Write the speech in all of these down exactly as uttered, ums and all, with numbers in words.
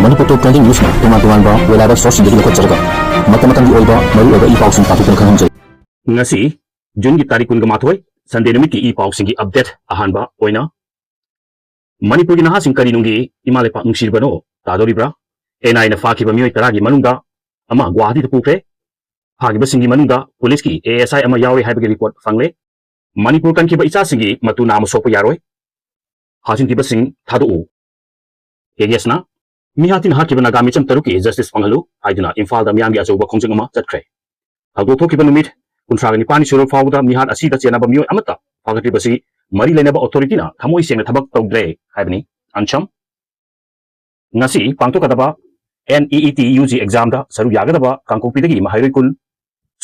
ꯃꯅꯤꯄꯨꯔ ꯇꯣꯞ trending ꯅ꯭ꯌꯨꯁꯅ ꯇꯣꯉꯥꯟ ꯇꯣꯉꯥꯟꯕ web ꯁꯣꯔꯁꯁꯤꯡꯗꯒꯤ ꯂꯧꯈꯠꯆꯔꯒ ꯃꯇꯝ ꯃꯇꯝꯒꯤ ꯑꯣꯏꯕ ꯃꯔꯨꯑꯣꯏꯕ ꯏ ꯄꯥꯎꯁꯤꯡ ꯄꯥꯊꯣꯛꯇꯨꯅ ꯈꯪꯍꯟꯖꯩ꯫ ꯉꯁꯤ ꯖꯨꯟꯒꯤ ꯇꯥꯔꯤꯛ ꯀꯨꯟꯒ ꯃꯥꯊꯣꯏ, ꯁꯟꯗꯦ ꯅꯨꯃꯤꯠꯀꯤ ꯏ ꯄꯥꯎꯁꯤꯡꯒꯤ ꯑꯞꯗꯦꯠ ꯑꯍꯥꯟꯕ ꯑꯣꯏꯅ, ꯃꯅꯤꯄꯨꯔꯒꯤ ꯅꯍꯥꯁꯤꯡ ꯀꯔꯤ ꯅꯨꯡꯒꯤ ꯏꯃꯥ ꯂꯩꯄꯥꯛ ꯅꯨꯡꯁꯤꯔꯤꯕꯅꯣ ꯇꯥꯗꯣꯔꯤꯕ꯭ꯔꯥ? ꯑꯦꯟ ꯑꯥꯏ ꯑꯦꯅ ꯐꯥꯈꯤꯕ ꯃꯤꯑꯣꯏ ꯇꯔꯥꯒꯤ ꯃꯅꯨꯡꯗ ꯑꯃ ꯒꯨꯋꯥꯍꯥꯇꯤꯗ ꯄꯨꯈ꯭ꯔꯦ꯫ ꯐꯥꯈꯤꯕꯁꯤꯡꯒꯤ ꯃꯅꯨꯡꯗ ꯄꯨꯂꯤꯁꯀꯤ ꯑꯦ ꯑꯦꯁ ꯑꯥꯏ ꯑꯃ ꯌꯥꯎꯔꯤ ꯍꯥꯏꯕꯒꯤ ꯔꯤꯄꯣꯔꯠ ꯐꯪꯂꯦ꯫ ꯃꯅꯤꯄꯨꯔ ꯀꯟꯈꯤꯕ ꯏꯆꯥꯁꯤꯡꯒꯤ ꯃꯇꯨ ꯅꯥꯝꯃ ꯁꯣꯛꯄ ꯌꯥꯔꯣꯏ꯫ ꯐꯥꯖꯤꯟꯈꯤꯕꯁꯤꯡ ꯊꯥꯗꯣꯛꯎ꯫ ꯀꯦ ꯒꯦꯁꯅ ꯃꯤꯍꯥꯠ ꯊꯤꯅ ꯍꯥꯠꯈꯤꯕ ꯅꯥꯒꯥ ꯃꯤꯆꯝ ꯇꯔꯨꯛꯀꯤ ꯖꯁꯇꯤꯁ ꯐꯪꯍꯜꯂꯨ ꯍꯥꯏꯗꯨꯅ ꯏꯝꯐꯥꯜꯗ ꯃꯤꯌꯥꯝꯒꯤ ꯑꯆꯧꯕ ꯈꯣꯡꯖꯪ ꯑꯃ ꯆꯠꯈ꯭ꯔꯦ꯫ ꯊꯧꯗꯣꯛ ꯊꯣꯛꯈꯤꯕ ꯅꯨꯃꯤꯠ ꯀꯨꯟꯊ꯭ꯔꯥꯒ ꯅꯤꯄꯥꯜꯅꯤ ꯁꯨꯔꯕ ꯐꯥꯎꯕꯗ ꯃꯤꯍꯥꯠ ꯑꯁꯤꯗ ꯆꯦꯟꯅꯕ ꯃꯤꯑꯣꯏ ꯑꯃꯠꯇ ꯐꯥꯒꯠꯇ꯭ꯔꯤꯕꯁꯤ ꯃꯔꯤ ꯂꯩꯅꯕ ꯑꯣꯊꯣꯔꯤꯇꯤꯅ ꯊꯃꯣꯏ ꯁꯦꯡꯅ ꯊꯕꯛ ꯇꯧꯗ꯭ꯔꯦ ꯍꯥꯏꯕꯅꯤ꯫ ꯑꯟꯁꯝ꯫ ꯉꯁꯤ ꯄꯥꯡꯊꯣꯛꯀꯗꯕ N E E T U G ꯑꯦꯛꯖꯥꯝꯗ ꯁꯔꯨꯛ ꯌꯥꯒꯗꯕ ꯀꯥꯡꯄꯣꯛꯄꯤꯗꯒꯤ ꯃꯍꯩꯔꯣꯏ ꯀꯨꯟ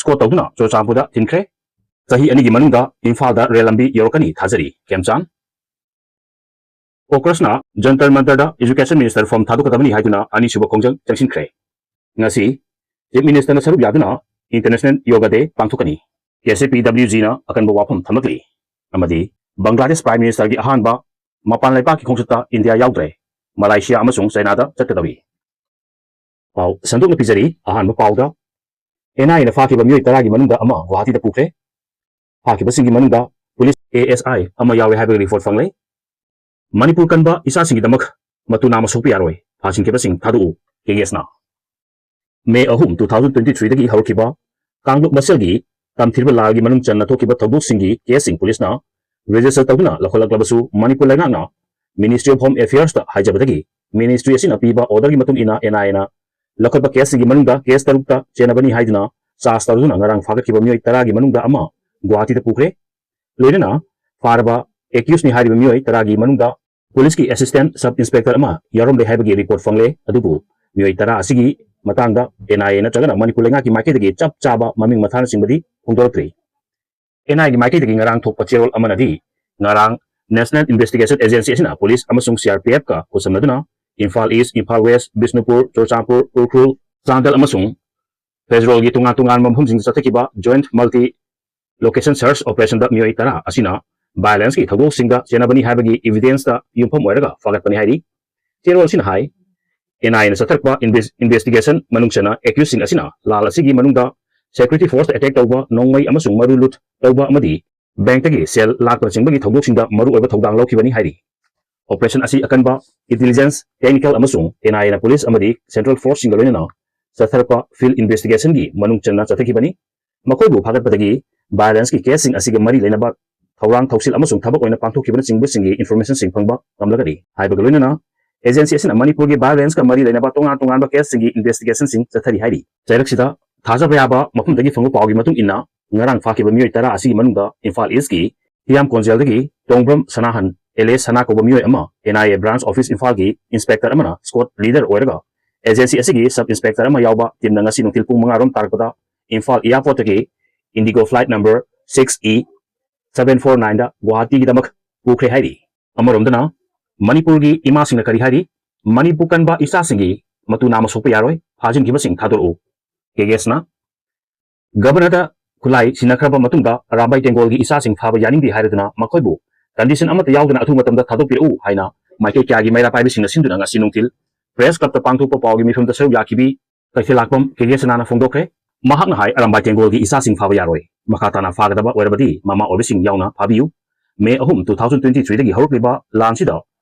ꯁ꯭ꯀꯣꯠ ꯇꯧꯗꯨꯅ ꯆꯨꯔꯆꯥꯟꯄꯨꯔꯗ ꯊꯤꯟꯈ꯭ꯔꯦ꯫ ꯆꯍꯤ ꯑꯅꯤꯒꯤ ꯃꯅꯨꯡꯗ ꯏꯝꯐꯥꯜꯗ ꯔꯦꯜ ꯂꯝꯕꯤ ꯌꯧꯔꯛꯀꯅꯤ ꯊꯥꯖꯔꯤ꯫ ꯀꯦꯝꯆꯥꯟ꯫ ꯀꯣꯀ꯭ꯔꯁꯅ ꯖꯟꯇꯔ ꯃꯟꯇꯔꯗ ꯏꯖꯨꯀꯦꯁꯟ ꯃꯤꯅꯤꯁꯇꯔ ꯐꯣꯝ ꯊꯥꯗꯣꯛꯀꯗꯕꯅꯤ ꯍꯥꯏꯗꯨꯅ ꯑꯅꯤꯁꯨꯕ ꯈꯣꯡꯖꯪ ꯆꯪꯁꯤꯟꯈ꯭ꯔꯦ꯫ ꯉꯁꯤ ꯆꯤꯐ ꯃꯤꯅꯤꯁꯇꯔꯅ ꯁꯔꯨꯛ ꯌꯥꯗꯨꯅ ꯏꯟꯇꯔꯅꯦꯁꯅꯦꯜ ꯌꯣꯒꯥ ꯗꯦ ꯄꯥꯡꯊꯣꯛꯀꯅꯤ꯫ ꯀꯦ ꯁꯤ ꯄꯤ ꯗꯕ꯭ꯂꯤꯎ ꯖꯤꯅ ꯑꯀꯟꯕ ꯋꯥꯐꯝ ꯊꯝꯂꯛꯂꯤ꯫ ꯑꯃꯗꯤ ꯕꯪꯒ꯭ꯂꯥꯗꯦꯁ ꯄ꯭ꯔꯥꯏꯝ ꯃꯤꯅꯤꯁꯇꯔꯒꯤ ꯑꯍꯥꯟꯕ ꯃꯄꯥꯟ ꯂꯩꯄꯥꯛꯀꯤ ꯈꯣꯡꯆꯠꯇ ꯏꯟꯗꯤꯌꯥ ꯌꯥꯎꯗ꯭ꯔꯦ, ꯃꯂꯥꯏꯁꯤꯌꯥ ꯑꯃꯁꯨꯡ ꯆꯥꯏꯅꯥꯗ ꯆꯠꯀꯗꯧꯔꯤ꯫ ꯄꯥꯎ ꯁꯟꯗꯣꯛꯅ ꯄꯤꯖꯔꯤ꯫ ꯑꯍꯥꯟꯕ ꯄꯥꯎꯗ, ꯑꯦꯟ ꯑꯥꯏ ꯑꯦꯅ ꯐꯥꯈꯤꯕ ꯃꯤꯑꯣꯏ ꯇꯔꯥꯒꯤ ꯃꯅꯨꯡꯗ ꯑꯃ ꯒꯨꯋꯥꯍꯥꯇꯤꯗ ꯄꯨꯈ꯭ꯔꯦ꯫ ꯐꯥꯈꯤꯕꯁꯤꯡꯒꯤ ꯃꯅꯨꯡꯗ ꯄꯨꯂꯤꯁ ꯑꯦ ꯑꯦꯁ ꯑꯥꯏ ꯑꯃ ꯌꯥꯎꯔꯦ ꯍꯥꯏꯕꯒꯤ ꯔꯤꯄꯣꯔꯠ ꯐꯪꯂꯦ꯫ ꯃꯅꯤꯄꯨꯔ ꯀꯟꯕ ꯏꯆꯥꯁꯤꯡꯒꯤꯗꯃꯛ ꯃꯇꯨ ꯅꯥꯝꯃ ꯁꯣꯛꯄ ꯌꯥꯔꯣꯏ꯫ ꯐꯥꯁꯤꯟꯈꯤꯕꯁꯤꯡ ꯊꯥꯗꯣꯛꯎ꯫ ꯀꯦ ꯒꯦꯁꯅ꯫ ꯃꯦ ꯑꯍꯨꯝ, ꯇꯨ ꯊꯥꯎꯖꯟ ꯇ꯭ꯋꯦꯟꯇꯤ ꯊ꯭ꯔꯤꯗꯒꯤ ꯍꯧꯔꯛꯈꯤꯕ ꯀꯥꯡꯂꯨꯞ ꯃꯁꯦꯜꯒꯤ ꯇꯝꯊꯤꯔꯕ ꯂꯥꯜꯒꯤ ꯃꯅꯨꯡ ꯆꯟꯅ ꯊꯣꯛꯈꯤꯕ ꯊꯧꯗꯣꯛꯁꯤꯡꯒꯤ ꯀꯦꯁꯁꯤꯡ ꯄꯨꯂꯤꯁꯅ ꯔꯦꯖꯤꯁꯇꯔ ꯇꯧꯗꯨꯅ ꯂꯧꯈꯠꯂꯛꯂꯕꯁꯨ, ꯃꯅꯤꯄꯨꯔ ꯂꯩꯉꯥꯛꯅ ꯃꯤꯅꯤꯁꯇ꯭ꯔꯤ ꯑꯣꯐ ꯍꯣꯝ ꯑꯦꯐꯤꯌꯔꯁꯇ ꯍꯥꯏꯖꯕꯗꯒꯤ ꯃꯤꯅꯤꯁꯇ꯭ꯔꯤ ꯑꯁꯤꯅ ꯄꯤꯕ ꯑꯣꯔꯗꯔꯒꯤ ꯃꯇꯨꯡ ꯏꯟꯅ ꯑꯦꯟ ꯑꯥꯏ ꯑꯦꯅ ꯂꯧꯈꯠꯄ ꯀꯦꯁꯁꯤꯡꯒꯤ ꯃꯅꯨꯡꯗ ꯀꯦꯁ ꯇꯔꯨꯛꯇ ꯆꯦꯟꯅꯕꯅꯤ ꯍꯥꯏꯗꯨꯅ ꯆꯥꯔꯖ ꯇꯧꯗꯨꯅ ꯉꯔꯥꯡ ꯐꯥꯒꯠꯈꯤꯕ ꯃꯤꯑꯣꯏ ꯇꯔꯥꯒꯤ ꯃꯅꯨꯡꯗ ꯑꯃ ꯒꯨꯋꯥꯍꯥꯇꯤꯗ ꯄꯨꯈ꯭ꯔꯦ꯫ ꯂꯣꯏꯅꯅ ꯐꯥꯔꯕ ꯑꯦꯀ꯭ꯌꯨꯁꯅꯤ ꯍꯥꯏꯔꯤꯕ ꯃꯤꯑꯣꯏ ꯇꯔꯥꯒꯤ ꯃꯅꯨꯡꯗ ꯄꯨꯂꯤꯁꯀꯤ ꯑꯦꯁꯤꯁꯇꯦꯟꯠ ꯁꯕ ꯏꯟꯁꯄꯦꯛꯇꯔ ꯑꯃ ꯌꯥꯎꯔꯝꯂꯦ ꯍꯥꯏꯕꯒꯤ ꯔꯤꯄꯣꯔꯠ ꯐꯪꯂꯦ꯫ ꯑꯗꯨꯕꯨ ꯃꯤꯑꯣꯏ ꯇꯔꯥ ꯑꯁꯤꯒꯤ ꯃꯇꯥꯡꯗ ꯑꯦꯟ ꯑꯥꯏ ꯑꯦ ꯅꯠꯇ꯭ꯔꯒꯅ ꯃꯅꯤꯄꯨꯔ ꯂꯩꯉꯥꯛꯀꯤ ꯃꯥꯏꯀꯩꯗꯒꯤ ꯆꯞ ꯆꯥꯕ ꯃꯃꯤꯡ ꯃꯊꯥꯅꯆꯤꯡꯕꯗꯤ ꯐꯣꯡꯗꯣꯔꯛꯇ꯭ꯔꯤ꯫ ꯑꯦꯟ ꯑꯥꯏ ꯑꯦꯒꯤ ꯃꯥꯏꯀꯩꯗꯒꯤ ꯉꯔꯥꯡ ꯊꯣꯛꯄ ꯆꯦꯔꯣꯜ ꯑꯃꯅꯗꯤ ꯉꯔꯥꯡ ꯅꯦꯁꯅꯦꯜ ꯏꯟꯚꯦꯁꯇꯤꯒꯦꯁꯟ ꯑꯦꯖꯦꯟꯁꯤ ꯑꯁꯤꯅ ꯄꯨꯂꯤꯁ ꯑꯃꯁꯨꯡ ꯁꯤ ꯑꯥꯔ ꯄꯤ ꯑꯦꯐꯀ ꯈꯨꯠꯁꯝꯅꯗꯨꯅ ꯏꯝꯐꯥꯜ ꯏꯁ, ꯏꯝꯐꯥꯜ ꯋꯦꯁ, ꯕꯤꯁꯅꯨꯄꯨꯔ, ꯆꯨꯔꯆꯥꯟꯄꯨꯔ, ꯎꯈ꯭ꯔꯨꯜ, ꯆꯥꯟꯗꯦꯜ ꯑꯃꯁꯨꯡ ꯐꯦꯖꯔꯣꯜꯒꯤ ꯇꯣꯉꯥꯟ ꯇꯣꯉꯥꯟꯕ ꯃꯐꯝꯁꯤꯡꯗ ꯆꯠꯊꯈꯤꯕ ꯖꯣꯏꯟꯠ ꯃꯜꯇꯤ ꯂꯣꯀꯦꯁꯟ ꯁꯔꯆ ꯑꯣꯄꯔꯦꯁꯟꯗ ꯃꯤꯑꯣꯏ ꯇꯔꯥ ꯑꯁꯤꯅ ꯚꯥꯏꯑꯣꯂꯦꯟꯁꯀꯤ ꯊꯧꯗꯣꯛꯁꯤꯡꯗ ꯆꯦꯟꯅꯕꯅꯤ ꯍꯥꯏꯕꯒꯤ ꯏꯚꯤꯗꯦꯟꯁꯇ ꯌꯨꯝꯐꯝ ꯑꯣꯏꯔꯒ ꯐꯥꯒꯠꯄꯅꯤ ꯍꯥꯏꯔꯤ꯫ ꯆꯦꯔꯣꯜ ꯑꯁꯤꯅ ꯍꯥꯏ, ꯑꯦꯟ ꯑꯥꯏ ꯑꯦꯅ ꯆꯠꯊꯔꯛꯄ ꯏꯟꯚꯦꯁ-, ꯏꯟꯚꯦꯁꯇꯤꯒꯦꯁꯟ ꯃꯅꯨꯡ ꯆꯟꯅ ꯑꯦꯀ꯭ꯌꯨꯁꯁꯤꯡ ꯑꯁꯤꯅ ꯂꯥꯜ ꯑꯁꯤꯒꯤ ꯃꯅꯨꯡꯗ ꯁꯦꯀ꯭ꯌꯨꯔꯤꯇꯤ ꯐꯣꯔꯁꯇ ꯑꯦꯇꯦꯛ ꯇꯧꯕ, ꯅꯣꯡꯃꯩ ꯑꯃꯁꯨꯡ ꯃꯔꯨ ꯂꯨꯠ ꯇꯧꯕ ꯑꯃꯗꯤ ꯕꯦꯡꯛꯇꯒꯤ ꯁꯦꯜ ꯂꯥꯛꯄꯅꯆꯤꯡꯕꯒꯤ ꯊꯧꯗꯣꯛꯁꯤꯡꯗ ꯃꯔꯨꯑꯣꯏꯕ ꯊꯧꯗꯥꯡ ꯂꯧꯈꯤꯕꯅꯤ ꯍꯥꯏꯔꯤ꯫ ꯑꯣꯄꯔꯦꯁꯟ ꯑꯁꯤ ꯑꯀꯟꯕ ꯏꯟꯇꯤꯂꯤꯖꯦꯟꯁ, ꯇꯦꯛꯅꯤꯀꯦꯜ ꯑꯃꯁꯨꯡ ꯑꯦꯟ ꯑꯥꯏ ꯑꯦꯅ ꯄꯨꯂꯤꯁ ꯑꯃꯗꯤ ꯁꯦꯟꯇ꯭ꯔꯦꯜ ꯐꯣꯔꯁꯁꯤꯡꯒ ꯂꯣꯏꯅꯅ ꯆꯠꯊꯔꯛꯄ ꯐꯤꯜꯗ ꯏꯟꯚꯦꯁꯇꯤꯒꯦꯁꯟꯒꯤ ꯃꯅꯨꯡ ꯆꯟꯅ ꯆꯠꯊꯈꯤꯕꯅꯤ꯫ ꯃꯈꯣꯏꯕꯨ ꯐꯥꯒꯠꯄꯗꯒꯤ ꯚꯥꯏꯑꯣꯂꯦꯟꯁꯀꯤ ꯀꯦꯁꯁꯤꯡ ꯑꯁꯤꯒ ꯃꯔꯤ ꯂꯩꯅꯕ ꯊꯧꯔꯥꯡ ꯊꯧꯁꯤꯜ ꯑꯃꯁꯨꯡ ꯊꯕꯛ ꯑꯣꯏꯅ ꯄꯥꯡꯊꯣꯛꯈꯤꯕꯅꯆꯤꯡꯕꯁꯤꯡꯒꯤ ꯏꯟꯐꯣꯔꯃꯦꯁꯟꯁꯤꯡ ꯐꯪꯕ ꯉꯝꯂꯒꯅꯤ ꯍꯥꯏꯕꯒ ꯂꯣꯏꯅꯅ ꯑꯦꯖꯦꯟꯁꯤ ꯑꯁꯤꯅ ꯃꯅꯤꯄꯨꯔꯒꯤ ꯚꯥꯏꯑꯣꯂꯦꯟꯁꯀ ꯃꯔꯤ ꯂꯩꯅꯕ ꯇꯣꯉꯥꯟ ꯇꯣꯉꯥꯟꯕ ꯀꯦꯁꯁꯤꯡꯒꯤ ꯏꯟꯚꯦꯁꯇꯤꯒꯦꯁꯟꯁꯤꯡ ꯆꯠꯊꯔꯤ ꯍꯥꯏꯔꯤ꯫ ꯆꯩꯔꯛꯁꯤꯗ ꯊꯥꯖꯕ ꯌꯥꯕ ꯃꯐꯝꯗꯒꯤ ꯐꯪꯕ ꯄꯥꯎꯒꯤ ꯃꯇꯨꯡ ꯏꯟꯅ, ꯉꯔꯥꯡ ꯐꯥꯈꯤꯕ ꯃꯤꯑꯣꯏ ꯇꯔꯥ ꯑꯁꯤꯒꯤ ꯃꯅꯨꯡꯗ ꯏꯝꯐꯥꯜ ꯏꯁꯀꯤ ꯍꯤꯌꯥꯝ ꯀꯣꯟꯖꯦꯜꯗꯒꯤ ꯇꯣꯡꯕ꯭ꯔꯝ ꯁꯅꯥꯍꯟ, ꯑꯦꯂꯤꯌꯥꯁ ꯁꯅꯥ ꯀꯧꯕ ꯃꯤꯑꯣꯏ ꯑꯃ, N I A branch office ꯏꯝꯐꯥꯜꯒꯤ ꯏꯟꯁꯄꯦꯛꯇꯔ ꯑꯃꯅ ꯁ꯭ꯀꯣꯠ ꯂꯤꯗꯔ ꯑꯣꯏꯔꯒ ꯑꯦꯖꯦꯟꯁꯤ ꯑꯁꯤꯒꯤ ꯁꯕ ꯏꯟꯁꯄꯦꯛꯇꯔ ꯑꯃ ꯌꯥꯎꯕ ꯇꯤꯝꯅ ꯉꯁꯤ ꯅꯨꯡꯊꯤꯜ ꯄꯨꯡ ꯃꯉꯥ ꯔꯣꯝ ꯇꯥꯔꯛꯄꯗ ꯏꯝꯐꯥꯜ ꯏꯌꯥꯔꯄꯣꯔꯠꯇꯒꯤ IndiGo flight number six E seven four ꯅꯥꯏꯟꯗ ꯒꯨꯋꯥꯍꯥꯇꯤꯒꯤꯗꯃꯛ ꯄꯨꯈ꯭ꯔꯦ ꯍꯥꯏꯔꯤ꯫ ꯑꯃꯔꯣꯝꯗꯅ ꯃꯅꯤꯄꯨꯔꯒꯤ ꯏꯃꯥꯁꯤꯡꯅ ꯀꯔꯤ ꯍꯥꯏꯔꯤ? ꯃꯅꯤꯄꯨꯔ ꯀꯟꯕ ꯏꯆꯥꯁꯤꯡꯒꯤ ꯃꯇꯨ ꯅꯥꯝꯃ ꯁꯣꯛꯄ ꯌꯥꯔꯣꯏ, ꯐꯥꯖꯤꯟꯈꯤꯕꯁꯤꯡ ꯊꯥꯗꯣꯔꯛꯎ꯫ ꯀꯦꯒꯦꯁꯅ ꯒꯕꯔꯅꯔꯗ ꯈꯨꯠꯂꯥꯏ ꯁꯤꯟꯅꯈ꯭ꯔꯕ ꯃꯇꯨꯡꯗ ꯑꯔꯥꯝꯕꯥꯏ ꯇꯦꯡꯒꯣꯜꯒꯤ ꯏꯆꯥꯁꯤꯡ ꯐꯥꯕ ꯌꯥꯅꯤꯡꯗꯦ ꯍꯥꯏꯔꯗꯨꯅ ꯃꯈꯣꯏꯕꯨ ꯀꯟꯗꯤꯁꯟ ꯑꯃꯠꯇ ꯌꯥꯎꯗꯅ ꯑꯊꯨꯕ ꯃꯇꯝꯗ ꯊꯥꯗꯣꯛꯄꯤꯔꯛꯎ ꯍꯥꯏꯅ ꯃꯥꯏꯀꯩ ꯀꯌꯥꯒꯤ ꯃꯩꯔꯥ ꯄꯥꯏꯕꯁꯤꯡꯅ ꯁꯤꯟꯗꯨꯅ ꯉꯁꯤ ꯅꯨꯡꯊꯤꯜ ꯄ꯭ꯔꯦꯁ ꯀ꯭ꯂꯕꯇ ꯄꯥꯡꯊꯣꯛꯄ ꯄꯥꯎꯒꯤ ꯃꯤꯐꯝꯗ ꯁꯔꯨꯛ ꯌꯥꯈꯤꯕꯤ ꯀꯩꯊꯦꯜꯂꯥꯛꯄꯝ ꯀꯦꯒꯦ ꯁꯅꯥꯅ ꯐꯣꯡꯗꯣꯛꯈ꯭ꯔꯦ꯫ ꯃꯍꯥꯛꯅ ꯍꯥꯏ, ꯑꯔꯥꯝꯕꯥꯏ ꯇꯦꯡꯒꯣꯜꯒꯤ ꯏꯆꯥꯁꯤꯡ ꯐꯥꯕ ꯌꯥꯔꯣꯏ, ꯃꯈꯥ ꯇꯥꯅ ꯐꯥꯒꯗꯕ ꯑꯣꯏꯔꯕꯗꯤ ꯃꯃꯥ ꯑꯣꯏꯕꯁꯤꯡ ꯌꯥꯎꯅ ꯐꯥꯕꯤꯌꯨ꯫ ꯃꯦ ꯑꯍꯨꯝ, two thousand twenty three ꯗꯒꯤ ꯍꯧꯔꯛꯂꯤꯕ ꯂꯥꯟꯁꯤꯗ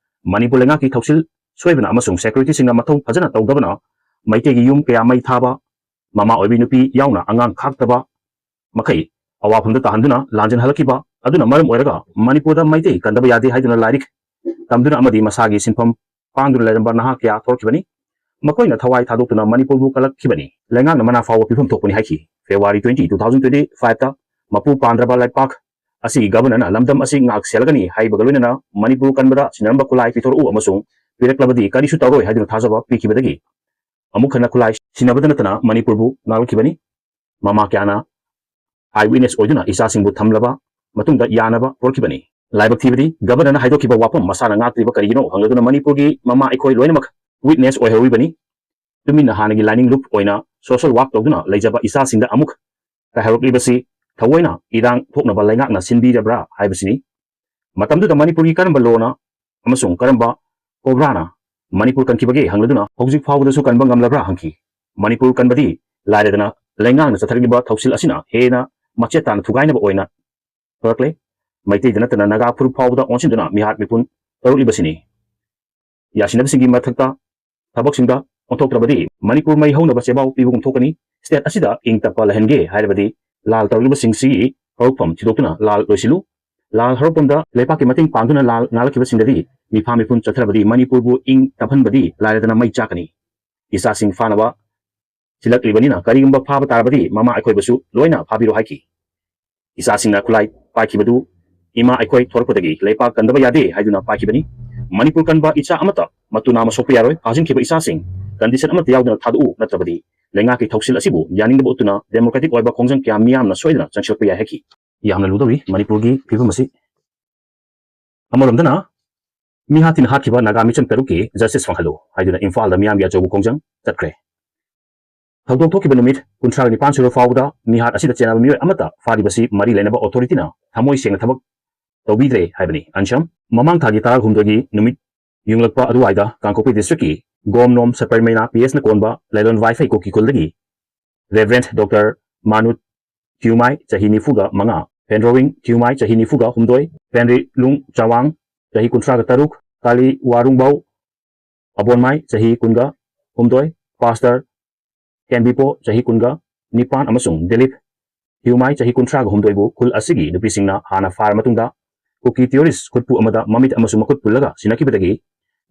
ꯃꯅꯤꯄꯨꯔ ꯂꯩꯉꯥꯛꯀꯤ ꯊꯧꯁꯤꯜ ꯁꯣꯏꯕꯅ ꯑꯃꯁꯨꯡ ꯁꯦꯀ꯭ꯌꯨꯔꯤꯇꯤꯁꯤꯡꯅ ꯃꯊꯧ ꯐꯖꯅ ꯇꯧꯗꯕꯅ ꯃꯩꯇꯩꯒꯤ ꯌꯨꯝ ꯀꯌꯥ ꯃꯩ ꯊꯥꯕ, ꯃꯃꯥ ꯑꯣꯏꯕꯤ ꯅꯨꯄꯤ ꯌꯥꯎꯅ ꯑꯉꯥꯡ ꯈꯥꯛꯇꯕ ꯃꯈꯩ ꯑꯋꯥꯐꯝꯗ ꯇꯥꯍꯟꯗꯨꯅ ꯂꯥꯟꯖꯦꯜ ꯍꯜꯂꯛꯈꯤꯕ ꯑꯗꯨꯅ ꯃꯔꯝ ꯑꯣꯏꯔꯒ ꯃꯅꯤꯄꯨꯔꯗ ꯃꯩꯇꯩ ꯀꯟꯗꯕ ꯌꯥꯗꯦ ꯍꯥꯏꯗꯨꯅ ꯂꯥꯏꯔꯤꯛ ꯇꯝꯗꯨꯅ ꯑꯃꯗꯤ ꯃꯁꯥꯒꯤ ꯁꯤꯟꯐꯝ ꯄꯥꯡꯗꯨꯅ ꯂꯩꯔꯝꯕ ꯅꯍꯥ ꯀꯌꯥ ꯊꯣꯔꯛꯈꯤꯕꯅꯤ꯫ ꯃꯈꯣꯏꯅ ꯊꯋꯥꯏ ꯊꯥꯗꯣꯛꯇꯨꯅ ꯃꯅꯤꯄꯨꯔꯕꯨ ꯀꯜꯂꯛꯈꯤꯕꯅꯤ꯫ ꯂꯩꯉꯥꯛꯅ ꯃꯅꯥ ꯐꯥꯎꯕ ꯄꯤꯐꯝ ꯊꯣꯛꯄꯅꯤ ꯍꯥꯏꯈꯤ꯫ February twenty, two thousand twenty five ꯇ ꯃꯄꯨ ꯄꯥꯟꯗ꯭ꯔꯕ ꯂꯩꯄꯥꯛ ꯑꯁꯤꯒꯤ ꯒꯕꯔꯅꯔꯅ ꯂꯝꯗꯝ ꯑꯁꯤ ꯉꯥꯛ ꯁꯦꯜꯂꯒꯅꯤ ꯍꯥꯏꯕꯒ ꯂꯣꯏꯅꯅ ꯃꯅꯤꯄꯨꯔ ꯀꯟꯕꯗ ꯁꯤꯟꯅꯔꯝꯕ ꯈꯨꯠꯂꯥꯏ ꯄꯤꯊꯣꯔꯛꯎ ꯑꯃꯁꯨꯡ ꯄꯤꯔꯛꯂꯕꯗꯤ ꯀꯔꯤꯁꯨ ꯇꯧꯔꯣꯏ ꯍꯥꯏꯗꯨꯅ ꯊꯥꯖꯕ ꯄꯤꯈꯤꯕꯗꯒꯤ ꯑꯃꯨꯛ ꯍꯟꯅ ꯈꯨꯠꯂꯥꯏ ꯁꯤꯟꯅꯕꯗ ꯅꯠꯇꯅ ꯃꯅꯤꯄꯨꯔꯕꯨ ꯉꯥꯛꯂꯛꯈꯤꯕꯅꯤ꯫ ꯃꯃꯥ ꯀꯌꯥꯅ ꯑꯥꯏ ꯋꯤꯠꯅꯦꯁ ꯑꯣꯏꯗꯨꯅ ꯏꯆꯥꯁꯤꯡꯕꯨ ꯊꯝꯂꯕ ꯃꯇꯨꯡꯗ ꯌꯥꯅꯕ ꯄꯨꯔꯛꯈꯤꯕꯅꯤ꯫ ꯂꯥꯏꯕꯛ ꯊꯤꯕꯗꯤ ꯒꯕꯔꯅꯔꯅ ꯍꯥꯏꯗꯣꯛꯈꯤꯕ ꯋꯥꯐꯝ ꯃꯁꯥꯅ ꯉꯥꯛꯇ꯭ꯔꯤꯕ ꯀꯔꯤꯒꯤꯅꯣ ꯍꯪꯂꯗꯨꯅ ꯃꯅꯤꯄꯨꯔꯒꯤ ꯃꯃꯥ ꯑꯩꯈꯣꯏ ꯂꯣꯏꯅꯃꯛ ꯋꯤꯠꯅꯦꯁ ꯑꯣꯏꯍꯧꯔꯤꯕꯅꯤ꯫ ꯇꯨꯃꯤꯟꯅ ꯍꯥꯟꯅꯒꯤ ꯂꯥꯏꯅꯤꯡ ꯂꯨꯞ ꯑꯣꯏꯅ ꯁꯣꯁꯦꯜ ꯋꯥꯛ ꯇꯧꯗꯨꯅ ꯂꯩꯖꯕ ꯏꯆꯥꯁꯤꯡꯗ ꯑꯃꯨꯛ ꯀꯥꯏꯍꯧꯔꯛꯂꯤꯕꯁꯤ ꯊꯑꯣꯏꯅ ꯏꯔꯥꯡ ꯊꯣꯛꯅꯕ ꯂꯩꯉꯥꯛꯅ ꯁꯤꯟꯕꯤꯔꯕ꯭ꯔꯥ ꯍꯥꯏꯕꯁꯤꯅꯤ꯫ ꯃꯇꯝꯗꯨꯗ ꯃꯅꯤꯄꯨꯔꯒꯤ ꯀꯔꯝꯕ ꯂꯣꯅ ꯑꯃꯁꯨꯡ ꯀꯔꯝꯕ ꯀꯣꯕ꯭ꯔꯥꯅ ꯃꯅꯤꯄꯨꯔ ꯀꯟꯈꯤꯕꯒꯦ ꯍꯪꯂꯗꯨꯅ ꯍꯧꯖꯤꯛ ꯐꯥꯎꯕꯗꯁꯨ ꯀꯟꯕ ꯉꯝꯂꯕ꯭ꯔꯥ ꯍꯪꯈꯤ꯫ ꯃꯅꯤꯄꯨꯔ ꯀꯟꯕꯗꯤ ꯂꯥꯏꯔꯗꯅ ꯂꯩꯉꯥꯛꯅ ꯆꯠꯊꯔꯛꯂꯤꯕ ꯊꯧꯁꯤꯜ ꯑꯁꯤꯅ ꯍꯦꯟꯅ ꯃꯆꯦꯠ ꯇꯥꯅ ꯊꯨꯒꯥꯏꯅꯕ ꯑꯣꯏꯅ ꯊꯣꯔꯛꯂꯦ꯫ ꯃꯩꯇꯩꯗ ꯅꯠꯇꯅ ꯅꯥꯒꯥ ꯐꯨꯔꯨꯞ ꯐꯥꯎꯕꯗ ꯑꯣꯟꯁꯤꯟꯗꯨꯅ ꯃꯤꯍꯥꯠ ꯃꯤꯄꯨꯟ ꯇꯧꯔꯛꯂꯤꯕꯁꯤꯅꯤ꯫ ꯌꯥꯁꯤꯟꯅꯕꯁꯤꯡꯒꯤ ꯃꯊꯛꯇ ꯊꯕꯛꯁꯤꯡꯗ ꯑꯣꯟꯊꯣꯛꯇ꯭ꯔꯕꯗꯤ ꯃꯅꯤꯄꯨꯔ ꯃꯩ ꯍꯧꯅꯕ ꯆꯦꯕꯥꯎ ꯄꯤꯕꯒꯨꯝ ꯊꯣꯛꯀꯅꯤ꯫ ꯁ꯭ꯇꯦꯠ ꯑꯁꯤꯗ ꯏꯪ ꯇꯞꯄ ꯂꯩꯍꯟꯒꯦ ꯍꯥꯏꯔꯕꯗꯤ ꯂꯥꯜ ꯇꯧꯔꯤꯕꯁꯤꯡꯁꯤꯒꯤ ꯍꯧꯔꯛꯐꯝ ꯊꯤꯗꯣꯛꯇꯨꯅ ꯂꯥꯜ ꯂꯣꯏꯁꯤꯜꯂꯨ꯫ ꯂꯥꯜ ꯍꯧꯔꯛꯐꯝꯗ ꯂꯩꯄꯥꯛꯀꯤ ꯃꯇꯦꯡ ꯄꯥꯡꯗꯨꯅ ꯂꯥꯜ ꯉꯥꯛꯂꯛꯈꯤꯕꯁꯤꯡꯗꯗꯤ ꯃꯤꯐꯥ ꯃꯤꯄꯨꯟ ꯆꯠꯊꯔꯕꯗꯤ ꯃꯅꯤꯄꯨꯔꯕꯨ ꯏꯪ ꯇꯞꯍꯟꯕꯗꯤ ꯂꯥꯏꯔꯗꯅ ꯃꯩ ꯆꯥꯛꯀꯅꯤ꯫ ꯏꯆꯥꯁꯤꯡ ꯐꯥꯅꯕ ꯊꯤꯜꯂꯛꯂꯤꯕꯅꯤꯅ ꯀꯔꯤꯒꯨꯝꯕ ꯐꯥꯕ ꯇꯥꯔꯕꯗꯤ ꯃꯃꯥ ꯑꯩꯈꯣꯏꯕꯨꯁꯨ ꯂꯣꯏꯅ ꯐꯥꯕꯤꯔꯣ ꯍꯥꯏꯈꯤ꯫ ꯏꯆꯥꯁꯤꯡꯅ ꯈꯨꯠꯂꯥꯏ ꯄꯥꯏꯈꯤꯕꯗꯨ ꯏꯃꯥ ꯑꯩꯈꯣꯏ ꯊꯣꯔꯛꯄꯗꯒꯤ ꯂꯩꯄꯥꯛ ꯀꯟꯗꯕ ꯌꯥꯗꯦ ꯍꯥꯏꯗꯨꯅ ꯄꯥꯏꯈꯤꯕꯅꯤ꯫ ꯃꯅꯤꯄꯨꯔ ꯀꯟꯕ ꯏꯆꯥ ꯑꯃꯠꯇ ꯃꯇꯨ ꯅꯥꯝꯃ ꯁꯣꯛꯄ ꯌꯥꯔꯣꯏ꯫ ꯐꯥꯖꯤꯟꯈꯤꯕ ꯏꯆꯥꯁꯤꯡ ꯀꯟꯗꯤꯁꯟ ꯑꯃꯠꯇ ꯌꯥꯎꯗꯅ ꯊꯥꯗꯣꯛꯎ, ꯅꯠꯇ꯭ꯔꯕꯗꯤ ꯂꯩꯉꯥꯛꯀꯤ ꯊꯧꯁꯤꯜ ꯑꯁꯤꯕꯨ ꯌꯥꯅꯤꯡꯗꯕ ꯎꯠꯇꯨꯅ ꯗꯦꯃꯣꯀ꯭ꯔꯦꯇꯤꯛ ꯑꯣꯏꯕ ꯈꯣꯡꯖꯪ ꯀꯌꯥ ꯃꯤꯌꯥꯝꯅ ꯁꯣꯏꯗꯅ ꯆꯪꯁꯤꯜꯂꯛꯄ ꯌꯥꯏ ꯍꯥꯏꯈꯤ꯫ ꯌꯥꯝꯅ ꯂꯨꯗꯧꯔꯤ ꯃꯅꯤꯄꯨꯔꯒꯤ ꯐꯤꯕꯝ ꯑꯁꯤ꯫ ꯑꯃꯔꯣꯝꯗꯅ ꯃꯤꯍꯥꯠ ꯊꯤꯅ ꯍꯥꯠꯈꯤꯕ ꯅꯥꯒꯥ ꯃꯤꯆꯝ ꯇꯔꯨꯛꯀꯤ ꯖꯁꯇꯤꯁ ꯐꯪꯍꯜꯂꯨ ꯍꯥꯏꯗꯨꯅ ꯏꯝꯐꯥꯜꯗ ꯃꯤꯌꯥꯝꯒꯤ ꯑꯆꯧꯕ ꯈꯣꯡꯖꯪ ꯆꯠꯈ꯭ꯔꯦ꯫ ꯊꯧꯗꯣꯛ ꯊꯣꯛꯈꯤꯕ ꯅꯨꯃꯤꯠ ꯀꯨꯟꯊ꯭ꯔꯥ ꯅꯤꯄꯥꯟ ꯁꯨꯔ ꯐꯥꯎꯕꯗ ꯃꯤꯍꯥꯠ ꯑꯁꯤꯗ ꯆꯦꯟꯅꯕ ꯃꯤꯑꯣꯏ ꯑꯃꯠꯇ ꯐꯥꯔꯤꯕꯁꯤ ꯃꯔꯤ ꯂꯩꯅꯕ ꯑꯣꯊꯣꯔꯤꯇꯤꯅ ꯊꯃꯣꯏ ꯁꯦꯡꯅ ꯊꯕꯛ ꯇꯧꯕꯤꯗ꯭ꯔꯦ ꯍꯥꯏꯕꯅꯤ꯫ ꯑꯟꯁꯝ ꯃꯃꯥꯡ ꯊꯥꯒꯤ ꯇꯔꯥꯍꯨꯝꯗꯣꯏꯒꯤ ꯅꯨꯃꯤꯠ ꯌꯨꯡꯂꯛꯄ ꯑꯗꯨꯋꯥꯏꯗ ꯀꯥꯡꯄꯣꯛꯄꯤ ꯗꯤꯁꯇ꯭ꯔꯤꯛꯀꯤ ꯒꯣꯝꯅꯣꯝ ꯁꯄꯔꯃꯩꯅꯥ ꯄꯤ ꯑꯦꯁꯅ ꯀꯣꯟꯕ ꯂꯥꯏꯂꯣꯟ ꯋꯥꯏꯐꯩ ꯀꯨꯀꯤ ꯈꯨꯜꯗꯒꯤ ꯔꯦꯚꯔꯦꯟ ꯗꯣꯛꯇꯔ ꯃꯥꯅꯨꯠ ꯊꯤꯌꯨꯃꯥꯏ, ꯆꯍꯤ ꯅꯤꯐꯨꯒ ꯃꯉꯥ, ꯐꯦꯟꯗ꯭ꯔꯣꯋꯤꯡ ꯊꯤꯌꯨꯃꯥꯏ, ꯆꯍꯤ ꯅꯤꯐꯨꯒ ꯍꯨꯝꯗꯣꯏ, ꯐꯦꯟꯔꯤꯂꯨꯡ ꯆꯥꯋꯥꯡ, ꯆꯍꯤ ꯀꯨꯟꯊ꯭ꯔꯥꯒ ꯇꯔꯨꯛ, ꯀꯥꯂꯤ ꯋꯥꯔꯨꯡꯕꯧ ꯑꯕꯣꯟꯃꯥꯏ, ꯆꯍꯤ ꯀꯨꯟꯒ ꯍꯨꯝꯗꯣꯏ, ꯄꯥꯁꯇꯔ ꯀꯦꯟꯕꯤꯄꯣ, ꯆꯍꯤ ꯀꯨꯟꯒ ꯅꯤꯄꯥꯟ, ꯑꯃꯁꯨꯡ ꯗꯤꯂꯤꯞ ꯍ꯭ꯌꯨꯃꯥꯏ, ꯆꯍꯤ ꯀꯨꯟꯊ꯭ꯔꯥꯒ ꯍꯨꯝꯗꯣꯏꯕꯨ ꯈꯨꯜ ꯑꯁꯤꯒꯤ ꯅꯨꯄꯤꯁꯤꯡꯅ ꯍꯥꯟꯅ ꯐꯥꯔ ꯃꯇꯨꯡꯗ ꯀꯨꯀꯤ ꯇꯦꯔꯣꯔꯤꯁ ꯈꯨꯠꯄꯨ ꯑꯃꯗ ꯃꯃꯤꯠ ꯑꯃꯁꯨꯡ ꯃꯈꯨꯠ ꯄꯨꯜꯂꯒ ꯁꯤꯟꯅꯈꯤꯕꯗꯒꯤ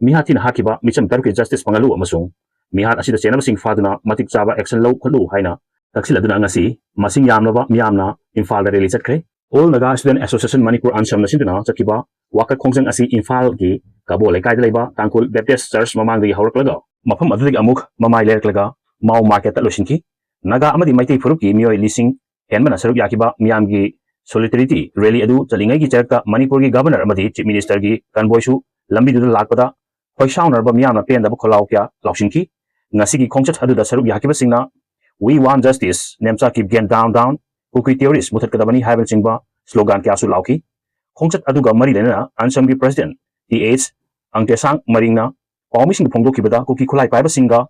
ꯃꯤꯍꯥꯠ ꯊꯤꯅ ꯍꯥꯠꯈꯤꯕ ꯃꯤꯆꯝ ꯇꯔꯨꯛꯀꯤ ꯖꯁꯇꯤꯁ ꯐꯪꯍꯜꯂꯨ ꯑꯃꯁꯨꯡ ꯃꯤꯍꯥꯠ ꯑꯁꯤꯗ ꯆꯦꯟꯅꯕꯁꯤꯡ ꯐꯥꯗꯨꯅ ꯃꯇꯤꯛ ꯆꯥꯕ ꯑꯦꯛꯁꯟ ꯂꯧ ꯈꯣꯠꯂꯨ ꯍꯥꯏꯅ ꯇꯛꯁꯤꯜꯂꯗꯨꯅ ꯉꯁꯤ ꯃꯁꯤꯡ ꯌꯥꯝꯂꯕ ꯃꯤꯌꯥꯝꯅ ꯏꯝꯐꯥꯜꯗ ꯔꯦꯂꯤ ꯆꯠꯈ꯭ꯔꯦ꯫ All Naga student association Manipur, ꯑꯟꯁꯝꯅ ꯁꯤꯟꯗꯨꯅ ꯆꯠꯈꯤꯕ ꯋꯥꯀꯠ ꯈꯣꯡꯖꯪ ꯑꯁꯤ ꯏꯝꯐꯥꯜꯒꯤ ꯀꯕꯣ ꯂꯩꯀꯥꯏꯗ ꯂꯩꯕ ꯇꯥꯡꯈꯨꯜ ꯕꯦꯞꯇꯤꯁ ꯆꯔꯆ ꯃꯃꯥꯡꯗꯒꯤ ꯍꯧꯔꯛꯂꯒ ꯃꯐꯝ ꯑꯗꯨꯗꯒꯤ ꯑꯃꯨꯛ ꯃꯃꯥꯏ ꯂꯩꯔꯛꯂꯒ ꯃꯥꯎ ꯃꯥꯔꯀꯦꯠꯇ ꯂꯣꯏꯁꯤꯟꯈꯤ꯫ ꯅꯥꯒꯥ ꯑꯃꯗꯤ ꯃꯩꯇꯩ ꯐꯨꯔꯨꯞꯀꯤ ꯃꯤꯑꯣꯏ ꯂꯤꯁꯤꯡ ꯍꯦꯟꯕꯅ ꯁꯔꯨꯛ ꯌꯥꯈꯤꯕ ꯃꯤꯌꯥꯝꯒꯤ ꯁꯣꯂꯤꯗꯔꯤꯇꯤ ꯔꯦꯂꯤ ꯑꯗꯨ ꯆꯠꯂꯤꯉꯩꯒꯤ ꯆꯔꯛꯇ ꯃꯅꯤꯄꯨꯔꯒꯤ ꯒꯚꯔꯅꯔ ꯑꯃꯗꯤ ꯆꯤꯐ ꯃꯤꯅꯤꯁꯇꯔꯒꯤ ꯀꯟꯚꯣꯏꯁꯨ ꯂꯝꯕꯤꯗꯨꯗ ꯂꯥꯛꯄꯗ ꯈꯣꯏꯁꯥꯎꯅꯔꯕ ꯃꯤꯌꯥꯝꯅ ꯄꯦꯟꯗꯕ ꯈꯣꯜꯂꯥꯎ ꯀꯌꯥ ꯂꯥꯎꯁꯤꯟꯈꯤ꯫ ꯉꯁꯤꯒꯤ ꯈꯣꯡꯆꯠ ꯑꯗꯨꯗ ꯁꯔꯨꯛ ꯌꯥꯈꯤꯕꯁꯤꯡꯅ "We want justice, Nemcha Kipgen down down, Kuki terrorist ꯃꯨꯊꯠꯀꯗꯕꯅꯤ" ꯍꯥꯏꯕꯅꯆꯤꯡꯕ ꯁ꯭ꯂꯣꯒꯥꯟ ꯀꯌꯥꯁꯨ ꯂꯥꯎꯈꯤ꯫ ꯈꯣꯡꯆꯠ ꯑꯗꯨꯒ ꯃꯔꯤ ꯂꯩꯅꯅ ꯑꯟꯁꯝꯒꯤ ꯄ꯭ꯔꯁꯤꯗꯦꯟꯠ ꯇꯤ ꯑꯩꯆ ꯑꯪꯇꯦꯁꯥꯡ ꯃꯔꯤꯡꯅ ꯄꯥꯎꯃꯤꯁꯤꯡꯗ ꯐꯣꯡꯗꯣꯛꯈꯤꯕꯗ, ꯀꯨꯀꯤ ꯈꯨꯠꯂꯥꯏ ꯄꯥꯏꯕꯁꯤꯡꯒ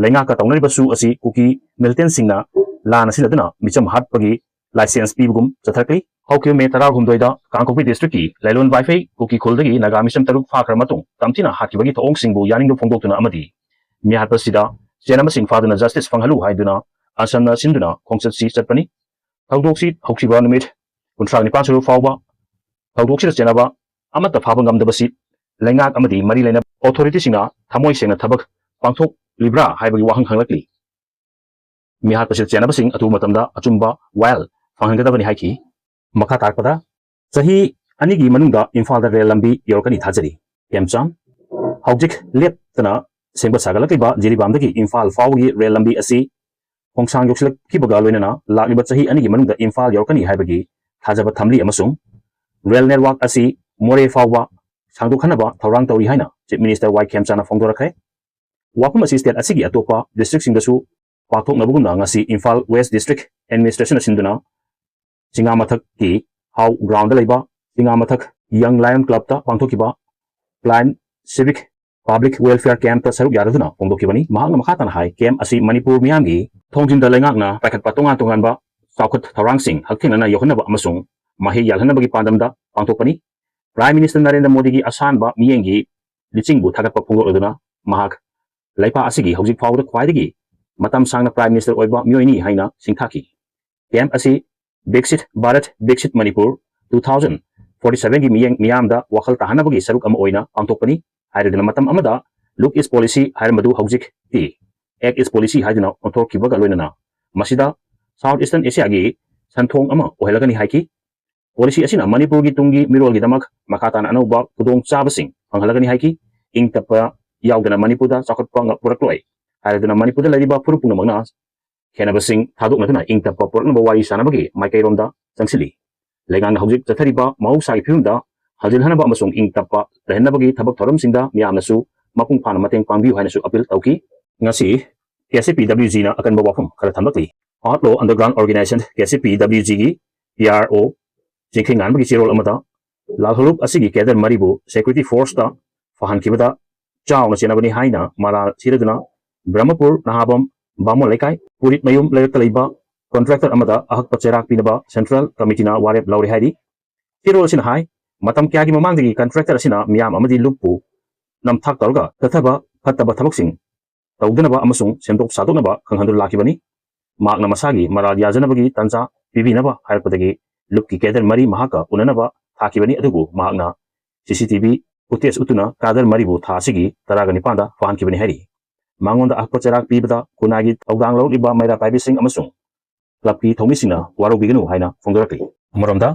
ꯂꯩꯉꯥꯛꯀ ꯇꯧꯅꯔꯤꯕ ꯁꯨ ꯑꯁꯤ ꯀꯨꯀꯤ militantꯁꯤꯡꯅ ꯂꯥꯟꯅ ꯁꯤꯖꯤꯟꯅꯗꯨꯅ ꯃꯤꯆꯝ ꯍꯥꯠꯄꯒꯤ license ꯄꯤꯕꯒꯨꯝ ꯆꯠꯊꯔꯛꯂꯤ꯫ ꯍꯧꯈꯤꯕ ꯃꯦ ꯇꯔꯥꯍꯨꯝꯗꯣꯏꯗ ꯀꯥꯡꯄꯣꯛꯄꯤ districtꯀꯤ ꯂꯥꯏꯂꯣꯟ ꯋꯥꯏꯐꯩ ꯀꯨꯀꯤ ꯈꯨꯜꯗꯒꯤ ꯅꯥꯒꯥ ꯃꯤꯆꯝ ꯇꯔꯨꯛ ꯐꯥꯈ꯭ꯔ ꯃꯇꯨꯡ ꯇꯝꯊꯤꯅ ꯍꯥꯠꯈꯤꯕꯒꯤ ꯊꯧꯑꯣꯡꯁꯤꯡꯕꯨ ꯌꯥꯅꯤꯡꯗꯕ ꯐꯣꯡꯗꯣꯛꯇꯨꯅ ꯑꯃꯗꯤ ꯃꯤꯍꯥꯠꯄꯁꯤꯗ ꯆꯦꯟꯅꯕꯁꯤꯡ ꯐꯥꯗꯨꯅ justice ꯐꯪꯍꯜꯂꯨ ꯍꯥꯏꯗꯨꯅ ꯑꯟꯁꯝꯅ ꯁꯤꯟꯗꯨꯅ ꯈꯣꯡꯆꯠꯁꯤ ꯆꯠꯄꯅꯤ꯫ ꯊꯧꯗꯣꯛꯁꯤ ꯍꯧꯈꯤꯕ ꯅꯨꯃꯤꯠ ꯀꯨꯟꯊ꯭ꯔꯥ ꯅꯤꯄꯥꯟ ꯁꯨꯔꯕ ꯐꯥꯎꯕ ꯊꯧꯗꯣꯛꯁꯤꯗ ꯆꯦꯟꯅꯕ ꯑꯃꯠꯇ ꯐꯥꯕ ꯉꯝꯗꯕꯁꯤ ꯂꯩꯉꯥꯛ ꯑꯃꯗꯤ ꯃꯔꯤ ꯂꯩꯅꯕ authorityꯁꯤꯡꯅ ꯊꯃꯣꯏ ꯁꯦꯡꯅ ꯊꯕꯛ ꯄꯥꯡꯊꯣꯛꯂꯤꯕ꯭ꯔꯥ ꯍꯥꯏꯕꯒꯤ ꯋꯥꯍꯪ ꯍꯪꯂꯛꯂꯤ꯫ ꯃꯤꯍꯥꯠꯄꯁꯤꯗ ꯆꯦꯟꯅꯕꯁꯤꯡ ꯑꯊꯨꯕ ꯃꯇꯝꯗ ꯑꯆꯨꯝꯕ ꯋꯥꯌꯦꯜ ꯐꯪꯍꯟꯒꯗꯕꯅꯤ ꯍꯥꯏꯈꯤ꯫ ꯃꯈꯥ ꯇꯥꯔꯛꯄꯗ, ꯆꯍꯤ ꯑꯅꯤꯒꯤ ꯃꯅꯨꯡꯗ ꯏꯝꯐꯥꯜꯗ ꯔꯦꯜ ꯂꯝꯕꯤ ꯌꯧꯔꯛꯀꯅꯤ ꯊꯥꯖꯔꯤ꯫ ꯈꯦꯝꯆꯥꯟ, ꯍꯧꯖꯤꯛ ꯂꯦꯞꯇꯅ ꯁꯦꯝꯒꯠ ꯁꯥꯒꯠꯂꯛꯂꯤꯕ ꯖꯤꯔꯤꯕꯥꯝꯗꯒꯤ ꯏꯝꯐꯥꯜ ꯐꯥꯎꯕꯒꯤ ꯔꯦꯜ ꯂꯝꯕꯤ ꯑꯁꯤ ꯈꯣꯡꯁꯥꯡ ꯌꯧꯁꯤꯜꯂꯛꯈꯤꯕꯒ ꯂꯣꯏꯅꯅ ꯂꯥꯛꯂꯤꯕ ꯆꯍꯤ ꯑꯅꯤꯒꯤ ꯃꯅꯨꯡꯗ ꯏꯝꯐꯥꯜ ꯌꯧꯔꯛꯀꯅꯤ ꯍꯥꯏꯕꯒꯤ ꯊꯥꯖꯕ ꯊꯝꯂꯤ ꯑꯃꯁꯨꯡ ꯔꯦꯜ network ꯑꯁꯤ ꯃꯣꯔꯦ ꯐꯥꯎꯕ ꯁꯥꯡꯗꯣꯛꯍꯟꯅꯕ ꯊꯧꯔꯥꯡ ꯇꯧꯔꯤ ꯍꯥꯏꯅ Chief Minister ꯋꯥꯏ ꯈꯦꯝꯆꯥꯟꯅ ꯐꯣꯡꯗꯣꯔꯛꯈ꯭ꯔꯦ꯫ ꯋꯥꯐꯝ ꯑꯁꯤ state ꯑꯁꯤꯒꯤ ꯑꯇꯣꯞꯄ districtꯁꯤꯡꯗꯁꯨ ꯄꯥꯛꯊꯣꯛꯅꯕꯒꯨꯝꯅ ꯉꯁꯤ ꯏꯝꯐꯥꯜ West District Administrationꯅ ꯁꯤꯟꯗꯨꯅ ꯆꯤꯉꯥꯃꯊꯛꯀꯤ ꯍꯥꯎ groundꯗ ꯂꯩꯕ ꯆꯤꯉꯥꯃꯊꯛ Young Lion Clubꯇ ꯄꯥꯡꯊꯣꯛꯈꯤꯕ Climb Civic Public Welfare Campꯇ ꯁꯔꯨꯛ ꯌꯥꯗꯨꯅ ꯐꯣꯡꯗꯣꯛꯈꯤꯕꯅꯤ꯫ ꯃꯍꯥꯛꯅ ꯃꯈꯥ ꯇꯥꯅ ꯍꯥꯏ, camp ꯑꯁꯤ ꯃꯅꯤꯄꯨꯔ ꯃꯤꯌꯥꯝꯒꯤ ꯊꯣꯡꯖꯤꯟꯗ ꯂꯩꯉꯥꯛꯅ ꯄꯥꯏꯈꯠꯄ ꯇꯣꯉꯥꯟ ꯇꯣꯉꯥꯟꯕ ꯆꯥꯎꯈꯠ ꯊꯧꯔꯥꯡꯁꯤꯡ ꯍꯛꯊꯦꯡꯅꯅ ꯌꯧꯍꯟꯅꯕ ꯑꯃꯁꯨꯡ ꯃꯍꯩ ꯌꯥꯜꯍꯟꯅꯕꯒꯤ ꯄꯥꯟꯗꯝꯗ ꯄꯥꯡꯊꯣꯛꯄꯅꯤ꯫ Prime Minister ꯅꯔꯦꯟꯗ꯭ꯔ ꯃꯣꯗꯤꯒꯤ ꯑꯁꯥꯟꯕ ꯃꯤꯠꯌꯦꯡꯒꯤ ꯂꯤꯆꯤꯡꯕꯨ ꯊꯥꯒꯠꯄ ꯐꯣꯡꯗꯣꯛꯂꯗꯨꯅ ꯃꯍꯥꯛ ꯂꯩꯄꯥꯛ ꯑꯁꯤꯒꯤ ꯍꯧꯖꯤꯛ ꯐꯥꯎꯕꯗ ꯈ꯭ꯋꯥꯏꯗꯒꯤ ꯃꯇꯝ ꯁꯥꯡꯅ Prime Minister ꯑꯣꯏꯕ ꯃꯤꯑꯣꯏꯅꯤ ꯍꯥꯏꯅ ꯁꯤꯡꯊꯥꯈꯤ꯫ Camp ꯑꯁꯤ Viksit Bharat, Viksit Manipur two thousand forty sevenꯒꯤ ꯃꯤꯠꯌꯦꯡ ꯃꯤꯌꯥꯝꯗ ꯋꯥꯈꯜ ꯇꯥꯍꯟꯅꯕꯒꯤ ꯁꯔꯨꯛ ꯑꯃ ꯑꯣꯏꯅ ꯄꯥꯡꯊꯣꯛꯄꯅꯤ ꯍꯥꯏꯔꯗꯨꯅ ꯃꯇꯝ ꯑꯃꯗ Look East Policy ꯍꯥꯏꯔꯝꯕꯗꯨ ꯍꯧꯖꯤꯛꯇꯤ Act East Policy ꯍꯥꯏꯗꯨꯅ ꯑꯣꯟꯊꯣꯛꯈꯤꯕꯒ ꯂꯣꯏꯅꯅ ꯃꯁꯤꯗ South Eastern Asiaꯒꯤ ꯁꯟꯊꯣꯡ ꯑꯃ ꯑꯣꯏꯍꯜꯂꯒꯅꯤ ꯍꯥꯏꯈꯤ꯫ Policy ꯑꯁꯤꯅ ꯃꯅꯤꯄꯨꯔꯒꯤ ꯇꯨꯡꯒꯤ ꯃꯤꯔꯣꯜꯒꯤꯗꯃꯛ ꯃꯈꯥ ꯇꯥꯅ ꯑꯅꯧꯕ ꯈꯨꯗꯣꯡꯆꯥꯕꯁꯤꯡ ꯐꯪꯍꯜꯂꯒꯅꯤ ꯍꯥꯏꯈꯤ꯫ ꯏꯪ ꯇꯞꯄ ꯌꯥꯎꯗꯅ ꯃꯅꯤꯄꯨꯔꯗ ꯆꯥꯎꯈꯠꯄ ꯉ-, ꯄꯨꯔꯛꯂꯣꯏ ꯍꯥꯏꯔꯗꯨꯅ ꯃꯅꯤꯄꯨꯔꯗ ꯂꯩꯔꯤꯕ ꯐꯨꯔꯨꯞ ꯄꯨꯝꯅꯃꯛꯅ ꯈꯦꯠꯅꯕꯁꯤꯡ ꯊꯥꯗꯣꯛꯅꯗꯨꯅ ꯏꯪ ꯇꯞꯄ ꯄꯨꯔꯛꯅꯕ ꯋꯥꯔꯤ ꯁꯥꯅꯕꯒꯤ ꯃꯥꯏꯀꯩꯔꯣꯝꯗ ꯆꯪꯁꯤꯜꯂꯤ꯫ ꯂꯩꯉꯥꯛꯅ ꯍꯧꯖꯤꯛ ꯆꯠꯊꯔꯤꯕ ꯃꯍꯧꯁꯥꯒꯤ ꯐꯤꯕꯝꯗ ꯍꯟꯖꯤꯜꯍꯟꯅꯕ ꯑꯃꯁꯨꯡ ꯏꯪ ꯇꯞꯄ ꯂꯩꯍꯟꯅꯕꯒꯤ ꯊꯕꯛ ꯊꯧꯔꯝꯁꯤꯡꯗ ꯃꯤꯌꯥꯝꯅꯁꯨ ꯃꯄꯨꯡ ꯐꯥꯅ ꯃꯇꯦꯡ ꯄꯥꯡꯕꯤꯌꯨ ꯍꯥꯏꯅꯁꯨ appeal ꯇꯧꯈꯤ꯫ ꯉꯁꯤ K C P W Gꯅ ꯑꯀꯟꯕ ꯋꯥꯐꯝ ꯈꯔ ꯊꯝꯂꯛꯂꯤ꯫ Heart Law Underground Organization, K C P W Gꯒꯤ P R O ꯆꯤꯡꯈꯩꯉꯥꯟꯕꯒꯤ ꯆꯦꯔꯣꯜ ꯑꯃꯗ ꯂꯥꯜꯍꯧꯂꯨꯞ ꯑꯁꯤꯒꯤ cadre ꯃꯔꯤꯕꯨ security forceꯇ ꯐꯍꯟꯈꯤꯕꯗ ꯆꯥꯎꯅ ꯆꯦꯟꯅꯕꯅꯤ ꯍꯥꯏꯅ ꯃꯔꯥꯜ ꯁꯤꯔꯗꯨꯅ ꯕ꯭ꯔꯍꯃꯄꯨꯔ ꯅꯍꯥꯕꯝ ꯕꯥꯃꯣꯟ ꯂꯩꯀꯥꯏ ꯄꯨꯔꯤꯠꯃꯌꯨꯝ ꯂꯩꯔꯛꯇ ꯂꯩꯕ ꯀꯟꯇ꯭ꯔꯦꯛꯇꯔ ꯑꯃꯗ ꯑꯍꯛꯄ ꯆꯩꯔꯥꯛ ꯄꯤꯅꯕ ꯁꯦꯟꯇ꯭ꯔꯦꯜ ꯀꯃꯤꯇꯤꯅ ꯋꯥꯔꯦꯞ ꯂꯧꯔꯦ ꯍꯥꯏꯔꯤ꯫ ꯆꯦꯔꯣꯜ ꯑꯁꯤꯅ ꯍꯥꯏ, ꯃꯇꯝ ꯀꯌꯥꯒꯤ ꯃꯃꯥꯡꯗꯒꯤ ꯀꯟꯇ꯭ꯔꯦꯛꯇꯔ ꯑꯁꯤꯅ ꯃꯤꯌꯥꯝ ꯑꯃꯗꯤ ꯂꯨꯞꯄꯨ ꯅꯝꯊꯥꯛ ꯇꯧꯔꯒ ꯆꯠꯊꯕ ꯐꯠꯇꯕ ꯊꯕꯛꯁꯤꯡ ꯇꯧꯗꯅꯕ ꯑꯃꯁꯨꯡ ꯁꯦꯝꯗꯣꯛ ꯁꯥꯗꯣꯛꯅꯕ ꯈꯪꯍꯟꯗꯨꯅ ꯂꯥꯛꯈꯤꯕꯅꯤ꯫ ꯃꯍꯥꯛꯅ ꯃꯁꯥꯒꯤ ꯃꯔꯥꯜ ꯌꯥꯖꯅꯕꯒꯤ ꯇꯥꯟꯖꯥ ꯄꯤꯕꯤꯅꯕ ꯍꯥꯏꯔꯛꯄꯗꯒꯤ ꯂꯨꯞꯀꯤ ꯀꯦꯗꯔ ꯃꯔꯤ ꯃꯍꯥꯛꯀ ꯎꯅꯅꯕ ꯊꯥꯈꯤꯕꯅꯤ, ꯑꯗꯨꯕꯨ ꯃꯍꯥꯛꯅ ꯁꯤ ꯁꯤ ꯇꯤ ꯚꯤ ꯐꯨꯇꯦꯖ ꯎꯠꯇꯨꯅ ꯀꯥꯗꯔ ꯃꯔꯤꯕꯨ ꯊꯥ ꯑꯁꯤꯒꯤ ꯇꯔꯥꯒ ꯅꯤꯄꯥꯟꯗ ꯐꯥꯍꯟꯈꯤꯕꯅꯤ ꯍꯥꯏꯔꯤ꯫ ꯃꯉꯣꯟꯗ ꯑꯍꯛꯄ ꯆꯩꯔꯥꯛ ꯄꯤꯕꯗ ꯈꯨꯟꯅꯥꯏꯒꯤ ꯊꯧꯗꯥꯡ ꯂꯧꯔꯤꯕ ꯃꯩꯔꯥ ꯄꯥꯏꯕꯤꯁꯤꯡ ꯑꯃꯁꯨꯡ ꯀ꯭ꯂꯕꯀꯤ ꯊꯧꯃꯤꯁꯤꯡꯅ ꯋꯥꯔꯧꯕꯤꯒꯅꯨ ꯍꯥꯏꯅ ꯐꯣꯡꯗꯣꯔꯛꯂꯤ꯫ ꯑꯃꯔꯣꯝꯗ,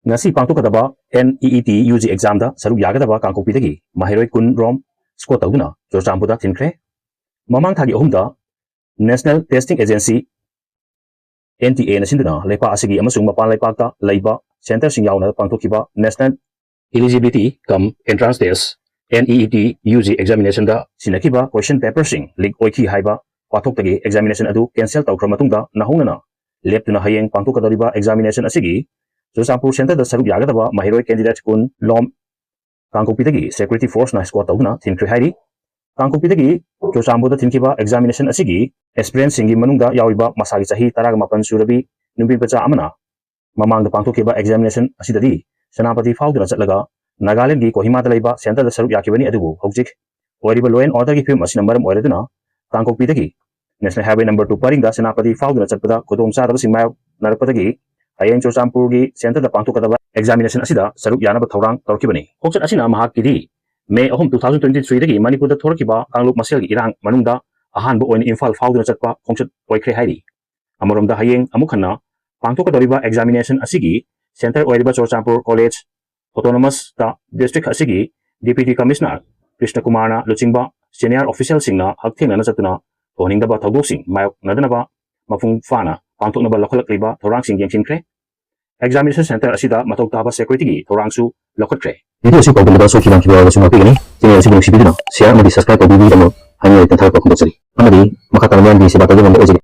ꯉꯁꯤ ꯄꯥꯡꯊꯣꯛꯀꯗꯕ N E E T U G examꯗ ꯁꯔꯨꯛ ꯌꯥꯒꯗꯕ ꯀꯥꯡꯄꯣꯛꯄꯤꯗꯒꯤ ꯃꯍꯩꯔꯣꯏ ꯀꯨꯟ ꯔꯣꯝ scout ꯇꯧꯗꯨꯅ ꯆꯨꯔꯆꯥꯟꯄꯨꯔꯗ ꯊꯤꯟꯈ꯭ꯔꯦ꯫ ꯃꯃꯥꯡ ꯊꯥꯒꯤ ꯑꯍꯨꯝꯗ National Testing Agency, N T A ꯅ ꯁꯤꯟꯗꯨꯅ ꯂꯩꯄꯥꯛ ꯑꯁꯤꯒꯤ ꯑꯃꯁꯨꯡ ꯃꯄꯥꯟ ꯂꯩꯄꯥꯛꯇ ꯂꯩꯕ centreꯁꯤꯡ ꯌꯥꯎꯅ ꯄꯥꯡꯊꯣꯛꯈꯤꯕ National Eligibility cum Entrance Test, N E E T U G examinationꯗ ꯁꯤꯟꯅꯈꯤꯕ question paperꯁꯤꯡ leak ꯑꯣꯏꯈꯤ ꯍꯥꯏꯕ ꯋꯥꯊꯣꯛꯇꯒꯤ examination ꯑꯗꯨ cancel ꯇꯧꯈ꯭ꯔ ꯃꯇꯨꯡꯗ ꯅꯧꯍꯧꯅꯅ ꯂꯦꯞꯇꯨꯅ ꯍꯌꯦꯡ ꯄꯥꯡꯊꯣꯛꯀꯗꯧꯔꯤꯕ examination ꯑꯁꯤꯒꯤ ꯆꯨꯔꯆꯥꯟꯄꯨꯔ centreꯗ ꯁꯔꯨꯛ ꯌꯥꯒꯗꯕ ꯃꯍꯩꯔꯣꯏ candidate ꯀꯨꯟ ꯂꯣꯝ ꯀꯥꯡꯄꯣꯛꯄꯤꯗꯒꯤ security forceꯅ scout ꯇꯧꯗꯨꯅ ꯊꯤꯟꯈ꯭ꯔꯦ ꯍꯥꯏꯔꯤ꯫ ꯀꯥꯡꯄꯣꯛꯄꯤꯗꯒꯤ ꯆꯨꯔꯆꯥꯟꯄꯨꯔꯗ ꯊꯤꯟꯈꯤꯕ examination ꯑꯁꯤꯒꯤ aspirantꯁꯤꯡꯒꯤ ꯃꯅꯨꯡꯗ ꯌꯥꯎꯔꯤꯕ ꯃꯁꯥꯒꯤ ꯆꯍꯤ ꯇꯔꯥꯒ ꯃꯥꯄꯟ ꯁꯨꯔꯕꯤ ꯅꯨꯄꯤ ꯃꯆꯥ ꯑꯃꯅ ꯃꯃꯥꯡꯗ ꯄꯥꯡꯊꯣꯛꯈꯤꯕ examination ꯑꯁꯤꯗꯗꯤ ꯁꯦꯅꯥꯄꯇꯤ ꯐꯥꯎꯗꯨꯅ ꯆꯠꯂꯒ ꯅꯥꯒꯥꯂꯦꯟꯒꯤ ꯀꯣꯍꯤꯃꯥꯗ ꯂꯩꯕ centreꯗ ꯁꯔꯨꯛ ꯌꯥꯈꯤꯕꯅꯤ, ꯑꯗꯨꯕꯨ ꯍꯧꯖꯤꯛ ꯑꯣꯏꯔꯤꯕ law and orderꯒꯤ ꯐꯤꯕꯝ ꯑꯁꯤꯅ ꯃꯔꯝ ꯑꯣꯏꯔꯗꯨꯅ ꯀꯥꯡꯄꯣꯛꯄꯤꯗꯒꯤ National Highway number two ꯄꯔꯤꯡꯗ Senapati ꯐꯥꯎꯗꯨꯅ ꯆꯠꯄꯗ ꯈꯨꯗꯣꯡꯆꯥꯗꯕꯁꯤꯡ ꯃꯥꯌꯣꯛꯅꯔꯛꯄꯗꯒꯤ ꯍꯌꯦꯡ ꯆꯨꯔꯆꯥꯟꯄꯨꯔꯒꯤ centreꯗ ꯄꯥꯡꯊꯣꯛꯀꯗꯕ examination ꯑꯁꯤꯗ ꯁꯔꯨꯛ ꯌꯥꯅꯕ ꯊꯧꯔꯥꯡ ꯇꯧꯔꯛꯈꯤꯕꯅꯤ꯫ ꯈꯣꯡꯆꯠ ꯑꯁꯤꯅ ꯃꯍꯥꯛꯀꯤꯗꯤ May ꯑꯍꯨꯝ, two thousand twenty threeꯗꯒꯤ ꯃꯅꯤꯄꯨꯔꯗ ꯊꯣꯔꯛꯈꯤꯕ ꯀꯥꯡꯂꯨꯞ ꯃꯁꯦꯜꯒꯤ ꯏꯔꯥꯡ ꯃꯅꯨꯡꯗ ꯑꯍꯥꯟꯕ ꯑꯣꯏꯅ ꯏꯝꯐꯥꯜ ꯐꯥꯎꯗꯨꯅ ꯆꯠꯄ ꯈꯣꯡꯆꯠ ꯑꯣꯏꯈ꯭ꯔꯦ ꯍꯥꯏꯔꯤ꯫ ꯑꯃꯔꯣꯝꯗ ꯍꯌꯦꯡ ꯑꯃꯨꯛ ꯍꯟꯅ ꯄꯥꯡꯊꯣꯛꯀꯗꯧꯔꯤꯕ examination ꯑꯁꯤꯒꯤ centre ꯑꯣꯏꯔꯤꯕ ꯆꯨꯔꯆꯥꯟꯄꯨꯔ College Autonomousꯇ district ꯑꯁꯤꯒꯤ Deputy Commissioner ꯀ꯭ꯔꯤꯁꯅ ꯀꯨꯃꯥꯔꯅ ꯂꯨꯆꯤꯡꯕ senior officialꯁꯤꯡꯅ ꯍꯛꯊꯦꯡꯅꯅ ꯆꯠꯇꯨꯅ ꯊꯣꯛꯍꯟꯅꯤꯡꯗꯕ ꯊꯧꯗꯣꯛꯁꯤꯡ ꯃꯥꯌꯣꯛꯅꯗꯅꯕ ꯃꯄꯨꯡ ꯐꯥꯅ ꯄꯥꯡꯊꯣꯛꯅꯕ ꯂꯧꯈꯠꯂꯛꯂꯤꯕ ꯊꯧꯔꯥꯡꯁꯤꯡ ꯌꯦꯡꯁꯤꯟꯈ꯭ꯔꯦ꯫ Examination centre ꯑꯁꯤꯗ ꯃꯊꯧ ꯇꯥꯕ securityꯒꯤ ꯊꯧꯔꯥꯡꯁꯨ ꯂꯧꯈꯠꯈ꯭ꯔꯦ꯫ Video ꯑꯁꯤ ꯄꯥꯎꯗꯝꯗ ꯁꯣꯏꯈꯤꯕ ꯉꯥꯛꯈꯤꯕ ꯑꯣꯏꯔꯕꯁꯨ ꯉꯥꯛꯄꯤꯒꯅꯤ꯫ Channel ꯑꯁꯤꯕꯨ ꯅꯨꯡꯁꯤꯕꯤꯗꯨꯅ share ꯑꯃꯗꯤ subscribe ꯇꯧꯕꯤꯕꯒꯤꯗꯃꯛ ꯍꯥꯏꯅꯤꯡꯉꯥꯏ ꯂꯩꯇꯅ ꯊꯥꯒꯠꯄ ꯐꯣꯡꯗꯣꯛꯆꯔꯤ꯫ ꯑꯃꯗꯤ ꯃꯈꯥ ꯇꯥꯅ ꯃꯌꯥꯝꯒꯤ ꯁꯦꯕꯥ ꯇꯧꯕ ꯉꯝꯕ ꯑꯣꯏꯖꯒꯦ꯫